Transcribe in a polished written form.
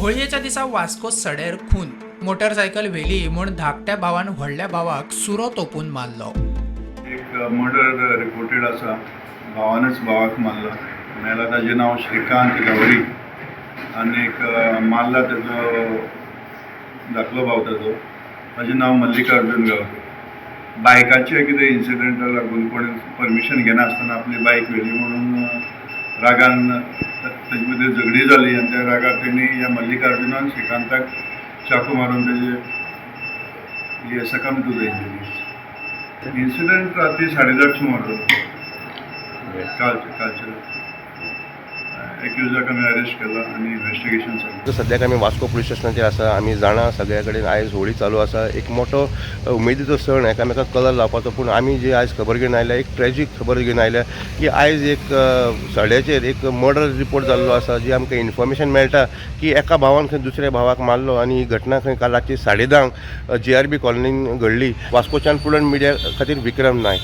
होळयेच्या दिसा वास्को सड्यार खून. मोटरसायकल व्हेली म्हूण धाकट्या भावान व्हडल्या भावाक सुरो तोपून मारलो. एक मर्डर रिपोर्टेड आसा. भावानच भावाक मारला. मेला ताजें नांव श्रीकांत गवळी आनी मारला तेजो धाकलो भाव ताजो, ताजें नांव मल्लिकार्जून गावडे. बायकाचे कितें इन्सिडंटा लागून कोणी परमिशन घेनासतना आपली बायक व्हेली म्हणून रागान ताजे मदीं झगडी जाली आनी त्या रागार तेणी ह्या मल्लिकार्जुनान श्रीकांताक चाकू मारून तेजे हे succumb to the injuries. Incident राती 10:30 सुमार जालो, कालच्या. एक्युजाक आमी अरेस्ट केला आनी इन्व्हेस्टिगेशन चालू. सद्याक आमी वास्को पुलीस स्टेशनाचेर आसा. आमी जाणा, सगळ्या कडेन आयज होळी चालू आसा. एक मोठो उमेदीचो सण, एकामेकाक कलर लावपाचो. पूण आमी जी आयज खबर घेवन आयल्या, एक ट्रेजीक खबर घेवन आयल्या की आयज एक सड्याचेर एक मर्डर रिपोर्ट जाल्लो आसा, जी आमकां इन्फॉर्मेशन मेळटा की एका भावान खंय दुसऱ्या भावाक मारलो आनी ही घटना खंय काल रातची 10:30 GRB कॉलनीन घडली. वास्कोच्यान प्रुडंट मिडिया खातीर विक्रम नायक.